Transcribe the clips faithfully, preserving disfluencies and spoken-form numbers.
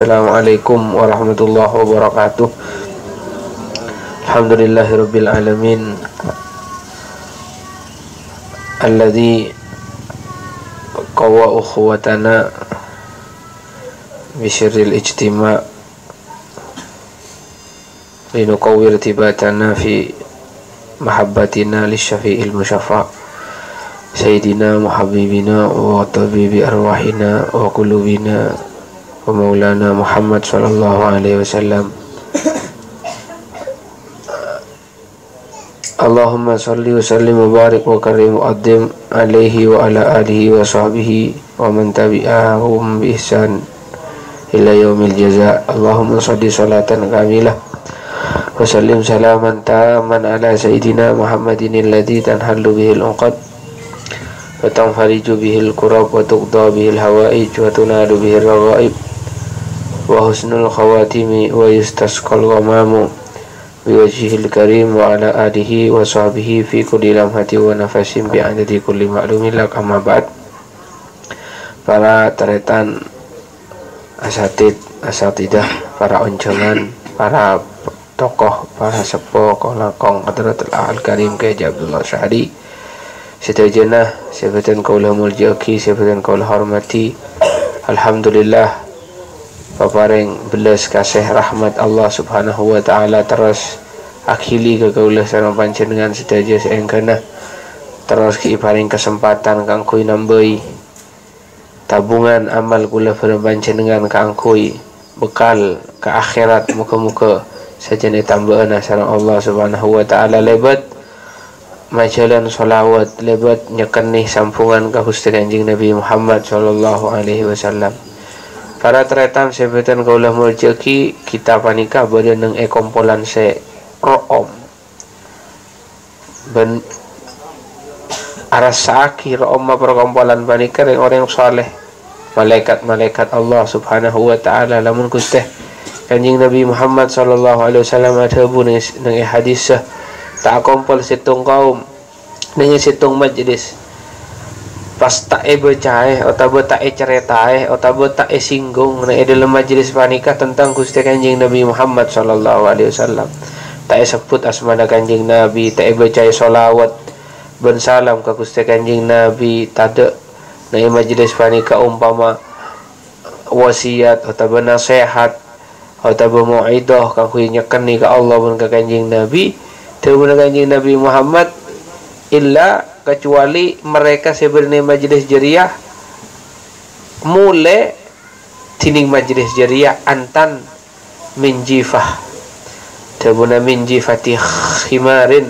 Assalamualaikum warahmatullahi wabarakatuh. Alhamdulillahirabbil alamin. Alladzi qawwa ukhuwatana bi sirril ijtima', linuqawwi irtibatana fi mahabbatina lisyafi'il musyaffa', sayyidina wa habibina wa tabibi arwahina wa qulubina wa maulana Muhammad sallallahu alaihi wasallam. Allahumma salli wa sallim wa barik wa karrim wa adhim alaihi wa ala alihi wa sahbihi wa man tabi'ahum bi ihsan ila yaumil jaza. Allahumma salli salatan kamilah wa sallim salaman tamman ala sayyidina Muhammadin alladzi tanhallu bihil uqad wa tanfariju bihil kurab wa tuqda bihil hawaij wa tunalu bihil raghaib wa husnul khawatimi wa yustasqal ghamamu biwajhihil karim wa ala alihi wa sahbihi fi kulli lamhatin wa nafasin bi adadi kulli ma'lumin lak, amma ba'd. Para tarètan, asatid, asatidah, para onjhângan, para tokoh, para seppo, kong-langkong Hadratul Al Karim Kiai Haji Abdullah Syahri, sadhâjâna sè bhâdhân kaulâ molja'aghi, sè bhâdhân kaulâ hormadhi. Alhamdulillah, paparèng bellas kasè rahmat Allah Subhanahu wa Ta'ala terros aghili ka kaulâ sareng panjhennengngan sadhâjâ saèngghâna, terros ghi' èparèng kasempatan kaangghuy nambâi tabungan amal kaulâ bhâreng panjhennengngan kaangghuy bekal ka akhèrat. Moghâ-moghâ sajân ètambâ'âna sareng Allah Subhanahu wa Ta'ala lèbât majhâlân sholawat, lèbât nyèkkènè sambhungan ka Ghustè Kanjeng Nabi Muhammad sallallahu alaihi wasallam. Para tarètan sè bhâdhân kaulâ molja'aghi, kita panèka bâdâ neng è kompolan sè ro'om. Bân arassa'aghi ro'omma parkompolan panèka rèng-orèng shalèh, malaèkat-malaèkat Allah Subhanahu wa Ta'ala. Lamon Ghustè Kanjeng Nabi Muhammad sallallahu alaihi wasallam adhâbu neng, neng è hadissa, ta' akompol sèttong kaum neng è sèttong majlis, pas ta' èbâcaè otabâ ta' ècarètaè otabâ ta' èsinggung neng è dhâlem majlis panèka tentang Ghustè Kanjeng Nabi Muhammad sallallahu alaihi wasallam. Ta' èsebbhut asmana Kanjeng Nabi, ta' èbâcaè sholawat bân salam ka Ghustè Kanjeng Nabi, tadâ' neng è majlis panèka ompama wasiyat otabâ nasèhat otabâ mau'idhah kaangghuy nyèkkènè ka Allah bân ka Kanjeng Nabi. Dhâbuna Kanjeng Nabi Muhammad, "Illa," kacuali mereka sè bâdâ è majlis jârèya molè dhinèng majlis jârèya antan min jifah. Dhâbuna min jifati khimarin.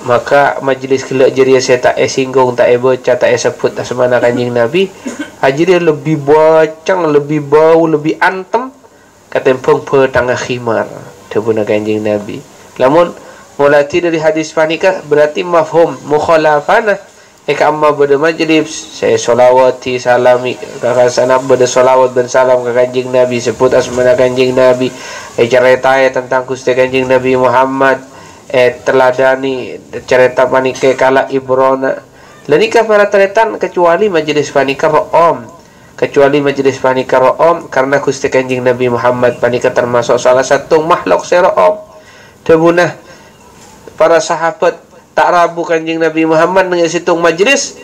Maka majlis ghellâ' jârèya sè ta' èsinggung, ta' èbâca, ta' èsebbhut asmana Kanjeng Nabi, ajârèya lebbi bâceng, lebbi bâu, lebbi antem katèmbhâng bâthângnga khimar, dhâbuna Kanjeng Nabi. Lamon ngoladhi dhâri hadis panèka, berarti mafhum mukhalafana. È ka'imma bâdâ majlis sè sholawat, salami, ka, ka sana bâdâ sholawat bân salam ka Kanjeng Nabi, sebbhut asmana Kanjeng Nabi, ècarètaè tentang Ghustè Kanjeng Nabi Muhammad, èteladanè carèta panèka kala ibrona. La nèka para tarètan, kecuali majlis panèka ro'om. Kecuali majlis panèka ro'om, karena Ghustè Kanjeng Nabi Muhammad panèka termasuk salah satu makhluk sè ro'om. Dhâbuna para sahabat, ta' rabu Kanjeng Nabi Muhammad neng è sèttong majlis,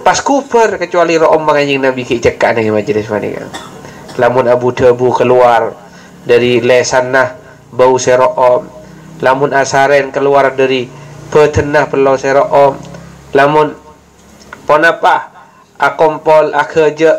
pas ghubâr, kecuali ro'om Kanjeng Nabi ghi' cekka' neng è majlis panèka. Lamon abu-dhâbu kalowar dhâri lèsanna bâu sè ro'om, lamon asarèn kalowar dhâri bâdânna pello sè ro'om, lamon ponapa akompol, aghâjâ',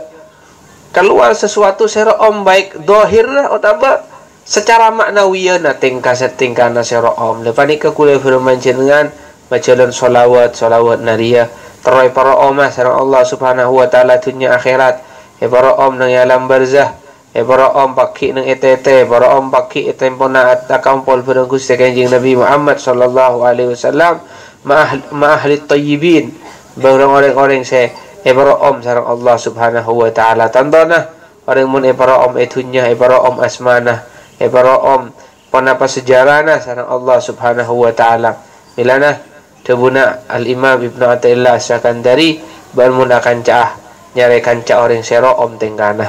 kalowar sasuatu sè ro'om, baik dhahirra otabâ sacara ma'nawiyana, tèngka-, tèngkana sè ro'om. La panèka kaulâ bhâreng panjhennengngan majhâlân sholawat, sholawat narèya terro èparo'oma sareng Allah Subhanahu wa Ta'ala dhunnya akhèrat, èparo'om neng è alam barzah, èparo'om pagghi' neng è tètè, èparo'om pagghi' è tempona at-, akompol bhâreng Ghustè Kanjeng Nabi Muhammad sallallahu alaihi wasallam, ma-, ma' ahli thayyibin, bhâreng orèng-orèng sè èparo'om sareng Allah Subhanahu wa Ta'ala. Tantona orèng mon èparo'om è dhunnya, èparo'om asmana, èparo'om ponapa sejarana sareng Allah Subhanahu wa Ta'ala. Mèlana dhâbuna Al-Imam Ibnu Athaillah As-Sakandari, "Bâ'na mon akanca'a, nyarè kanca orèng sè ro'om tèngkana."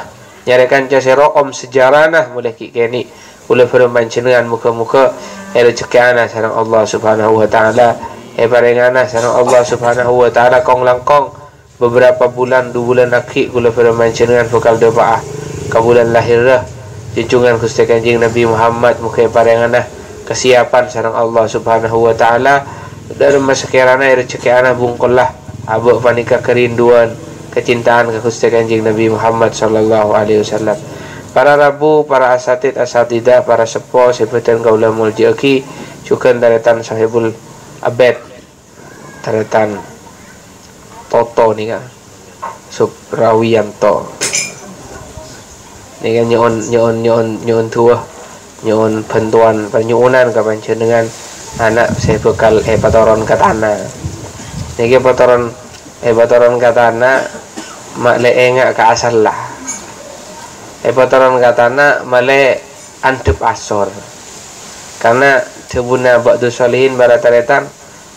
Nyarè kanca sè ro'om sejarana molaè ghi' kènè'. Kaulâ bhâreng panjhennengngan moghâ-moghâ èrejhekkè'ana sareng Allah Subhanahu wa Ta'ala, èparèngana sareng Allah Subhanahu wa Ta'ala kong-langkong. Beberapa bulan, du bulân aghi' kaulâ bhâreng panjhennengngan bhâkal dâpa'a ka bulân lahèrra junjungan Ghustè Kanjeng Nabi Muhammad, moghâ èparèngana kasiyapan sareng Allah Subhanahu wa Ta'ala. Dhâremma sakèrana èrejhekkè'ana bungkolla abâ' panèka karinduwân, kacintaan ka Ghustè Kanjeng Nabi Muhammad sallallahu alaihi wasallam. Para rabu, para asatid, asatidah, para seppo sè bhâdhân kaulâ molja'aghi, jhughân tarètan Sohibul Abed, tarètan Toto nèka, Suprawiyanto. Nèka nyo'on, nyo'on, nyo'on, nyo'on du'a, nyo'on bhântowan, panyu'unan ka panjhennengngan ana' sè bhâkal èpatoron ka tana. Nèka èpatoron, èpatoron ka tana, ma' lè enga' ka asalla. Èpatoron ka tana, ma' lè andhâp asor. Karna dhâbuna Ba'dus Shalihin, para tarètan,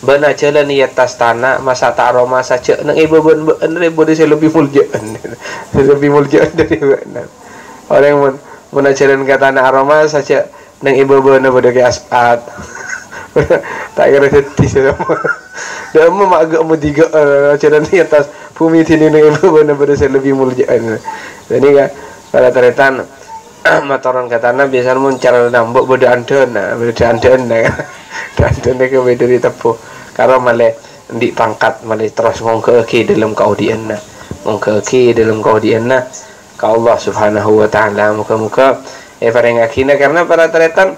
"Bâ'na jhâlân è attas tana, masa' ta' aromasa jhâ' neng è bâbâna bâ'na rè bâdâ sè lebbi molja'an." Sè lebbi molja'an dâri bâ'na. Orèng mon, mon ajhâlân ka tana aromasa jhâ' neng è bâbâna bâdâ Kè As'ad. Ta' kèra dhâddhi sè dhâmma. Dhâmma ma' ghâ' modighâ, eh, ajhâlân è attas bhumè dinna' neng è bâbâna bâdâ sè lebbi molja'an. Dhâddhi ka, para tarètan, matoron ka tana, biyasana mon cara nambâ' bâdâ andhâna, bâdâ andhâna. Andhâna kabây dâri tebbu. Karo malè andi' pangkat, malè terros ngongghâ'aghi dâlem kaodi'ânna. Ngongghâ'aghi dâlem kaodi'ânna ka Allah Subhanahu wa Ta'ala. Moghâ-moghâ èparèngngaghinah, karna para tarètan,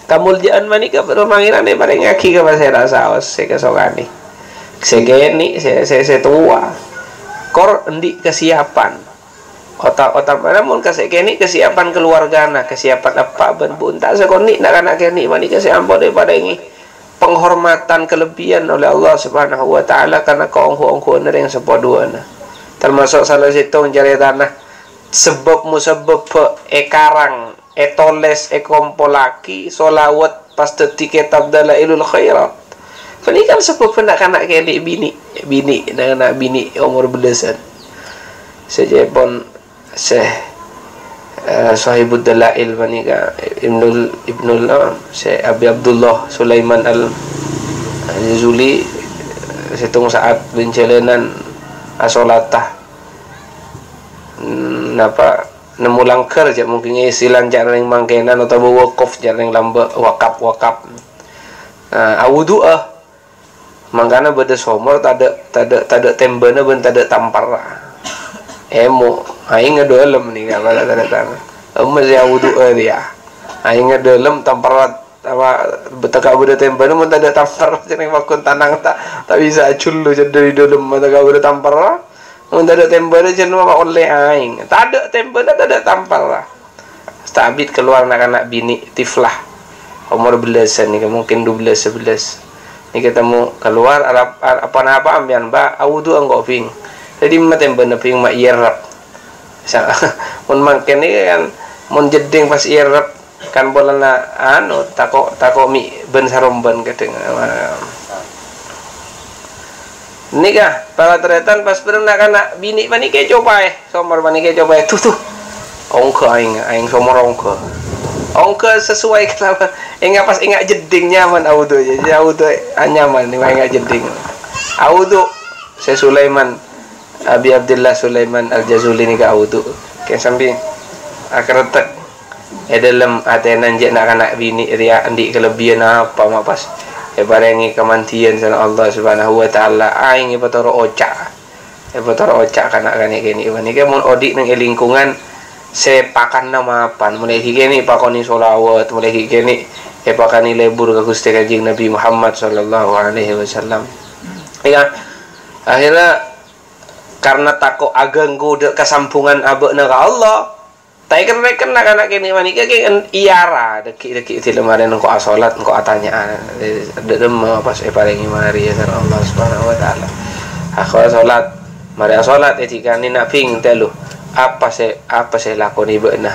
kamolja'an panèka Pangèran èparèngngaghi ka pasèra saos sè èkasokanè. Sè kènè', sè, sè, sè towa. Kor andi' kasiyapan. Ota-, otamana mon ka sè kènè' kasiyapan kaluwargana, kasiyapan eppa' bân bu' enta' sakonè' na'-kana' kènè' panèka sè ampon èparèngè penghormatan kalebbiyân oleh Allah Subhanahu wa Ta'ala karna kaongghu-ongghuwânna rèng seppo duwâ'na. Tamaso' sala sèttong carètana sabâb-musabâbbhâ èkarang, ètolès, èkompollaghi sholawat pas dhâddhi kètab Dalailul Khairat. Panèka sabâbbhâ na'-kana' kènè' binè', binè', na'-kana' binè' omor bellâsân. Sajâèpon Syekh, eh, Shahibud Dalail panèka, Ibnul, Ibnul, eh, Syekh Abi Abdullah Sulaiman Al-Jazuli, eh, sèttong sa'at bân jhâlânan asolata. Hmm, napa, nemmo langghâr, jhâ' mungkin istilah jhâ' rèng mangkènan otabâ wakaf jhâ' rèng lambâ', wakaf, wakaf. Nah, awudu'a. Mangkana bâdâ somor tadâ', tadâ', tadâ' tèmbâna bân tadâ' tamparra. Èmo, aèngnga dâlem nèka, para tarètan. Emma sè awudu'a rèya. Aèngnga dâlem, tamparra, apa, tèka' bâdâ tèmbâna mon tadâ' tampar, jhâ' rèng pagghun tanang ta', ta' bisa ajhullu, jhâ' dâri dâlem, tèka' bâdâ tamparra. Mon tadâ' tèmbâna, jhâ' ma' ollè aèng. Tadâ' tèmbâna, tadâ' tamparra. Stabit kalowar na'-kana' binè' tiflah, omor bellâsân nèka, mungkin dubellâs, sabellâs. Nèka temmo kalowar, arap-, ar-, apa-napa ampèyan, Mbak? Awudu'a engko', Bhing. Dhâddhi ma' tèmbâna, Bhing, ma' èrrep. Sa-, mon mangkèn nèka kan, mon jeddhing pas èrrep, kan polana, anu, tako', tako' mè' bân sarombân kadhâng. Nèka, para tarètan, pas bâreng na'-kana' binè' panèka ècopaè, somor panèka ècopaè. Tuh, tuh. Ongghâ aèng, aèng somor ongghâ. Ongghâ sesuai kalawan enga' pas enga' jeddhing nyaman awudu', jâ, jâ awudu' anyaman, enga' jeddhing. Awudu' sè Sulaiman, Abi Abdillah Sulaiman Al-Jazuli nèka awudu'. Kè sambi akarettek. È dâlem atèna jhâ' na'-kana' binè' rèya andi' kalebbiyân apa ma' pas èparèngè kamandhiyân sareng Allah Subhanahu wa Ta'ala, aèng èpatoro' oca'. Èpatoro' oca' ka na'-kana' kènè' panèka mon odi' neng è lingkungan sè pakanna mapan, molaè ghi' kènè' èpakonè sholawat, molaè ghi' kènè' èpakanè lebur ka Ghustè Kanjeng Nabi Muhammad sallallahu alaihi wasallam. Iyâ, akhirnya karna tako' aghânggu dâ' kasambhungan abâ'na ka Allah, Ta' èken-reken na'-kana' kènè' panèka kè en-, iyara, dhâggi'-dhâggi' dhâlem arè engko' asolat, engko' atanya'an. Dâ-, dâ-, dâ-, dâ-, pas èparèngè marèya sareng Allah Subhanahu wa Ta'ala. Ako asolat, marè asolat èdhikanè na' bhing tèlo. Apa sè, apa sè èlakonè bâ'na?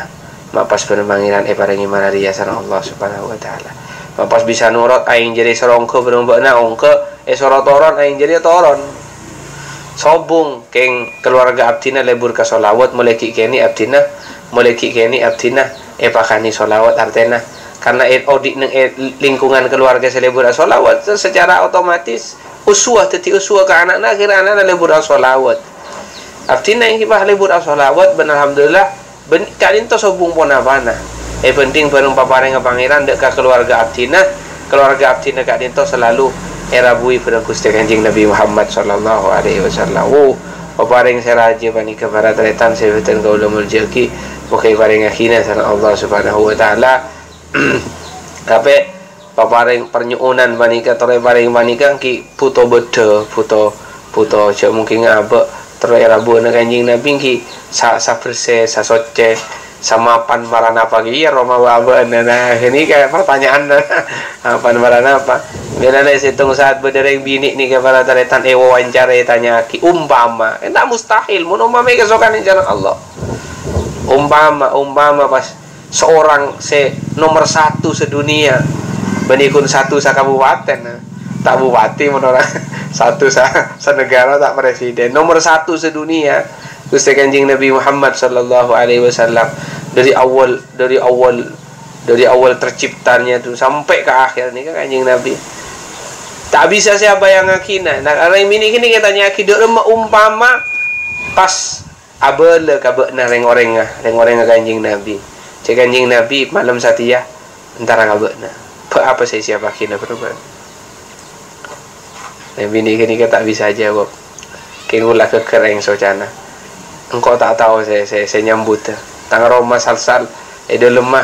Ma' pas bân Pangèran èparèngè marèya sareng Allah Subhanahu wa Ta'ala. Ma' pas bisa nurot, aèng jârèya soro ongghâ bâreng bâ'na ongghâ, èsoro toron, aèng jârèya toron. Sobung, kèng, kaluwarga abdhina lebur ka sholawat, molaè ghi' kènè' abdhina, molaè ghi' kènè' abdhina èpakanè sholawat, artèna karna è-, odi' neng è lingkungan kaluwarga sè lebur asholawat, secara otomatis uswah, dhâddhi uswah ka ana'na, akhirnya ana'na lebur asholawat. Abdhina èngghi pas lebur asholawat, bân alhamdulillah, bân-, ka'dinto sobung ponapana. Èbhândhing bhâreng paparèngnga Pangèran dâ' ka kaluwarga abdhina, kaluwarga abdhina ka'dinto salalu èrabuwi bhâreng Ghustè Kanjeng Nabi Muhammad sallallahu alaihi wasallam. Wo, paparèng sè rajâ panèka para tarètan sè bhâdhân kaulâ moljâ'aghi, moghâ èparèngaghina sareng Allah Subhanahu wa Ta'ala. Tapè paparèng parnyo'onan panèka, torè parèng panèka èngghi bhuto bâddhâ, bhuto, bhuto jhâ' mungkin abâ', torè rabuwâna Kanjeng Nabi èngghi sa-, sabersè, sasoccè, samapan mara napa kèya roma abâ'na. Nah, ghânèka partanya'anna, mapan mara napa? Bilâna sèttong saat bâdâ rèng binè' nèka para tarètan èwawancarè, ètanya'aghi, umpama, enta' mustahil, mon umpama èkasokanè sareng Allah. Umpama, umpama pas seorang sè nomer satu sedunia, bânnè ghun satu sakabupaten, ta' bupati mon ora, satu sa-, sanegara ta' presiden, nomer satu sedunia, Ghustè Kanjeng Nabi Muhammad sallallahu alaihi wasallam, dari awal, dari awal, dari awal terciptanya tuh sampai ke akhir nèka Kanjeng Nabi. Ta' bisa sè abayangaghina. Nah, karena ini gini katanya, dâ' remma umpama pas abâlâ ka bâ'na rèng-orèngnga, rèng-orèngnga Kanjeng Nabi. Cè' Kanjeng Nabi malem satèya entara ka bâ'na. Bâ' apa sè èsiyapaghina bârâmma? Nabi nèka, nèka ta' bisa jawab. Kèng ghulâ ghâggâr èng socana. Engko' ta' tao sè, sè, sè nyambhut. Tang roma salsal è dâlemma.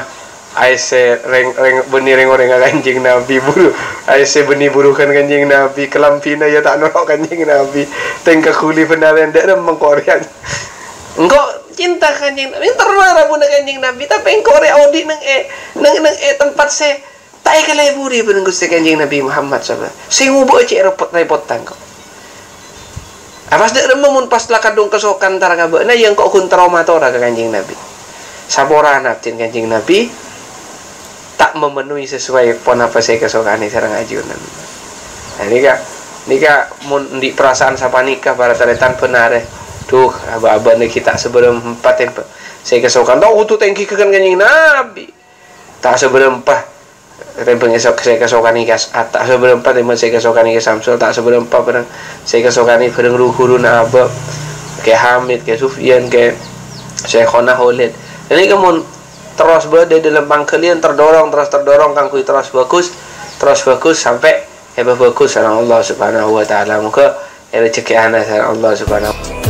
Aèssè rèng-, rèng-, bânnè rèng-orèngnga Kanjeng Nabi buru. Aèssè bânnè burughân Kanjeng Nabi. Kalambhina ya ta' noro' Kanjeng Nabi. Tèngka ghuli bhânarèn dâ' remma engko' rèya. Engko' cinta Kanjeng Nabi, terro rabuna Kanjeng Nabi, tapè engko' rè odi' neng è, neng, neng è tempat sè ta' èkaleburi bân Ghustè Kanjeng Nabi Muhammad sallallahu alaihi wasallam. Sè ngobâ'â cè' repot-repotan kok. Apas dâ' remma mon pas la kadhung kasokan entara ka bâ'na, ya engko' ghun terro matora ka Kanjeng Nabi. Saporana abdhina Kanjeng Nabi, ta' memenuhi sesuai ponapa sè èkasokanè sareng ajunan. Nah, nèka, nèka mon andi' perasaan sapanèka, para tarètan bân arè. Duh, abâ-abâ nèka ta' sabârâmpa tèmbhâng sè èkasokan. Ta' kodhu tèngghi ghâgghâr Kanjeng Nabi. Ta' sabârâmpa tèmbhâng èsok sè èkasokanè ka, ta' sabârâmpa tèmbhâng sè èkasokanè ka Samsul, ta' sabârâmpa bhâreng sè èkasokanè bhâreng ru-ghuruna abâ'. Kè Hamid, Kè Sufyan, Kè Syekhona Khalid. Nèka mon terros bâdâ dâlem pangghâliyân, terdorong, terros terdorong kaangghuy terros bhâghus, terros bhâghus sampè' èpabhâghus sareng Allah Subhanahu wa Ta'ala. Moghâ èrejekkè'ana sareng Allah Subhanahu wa Ta'ala.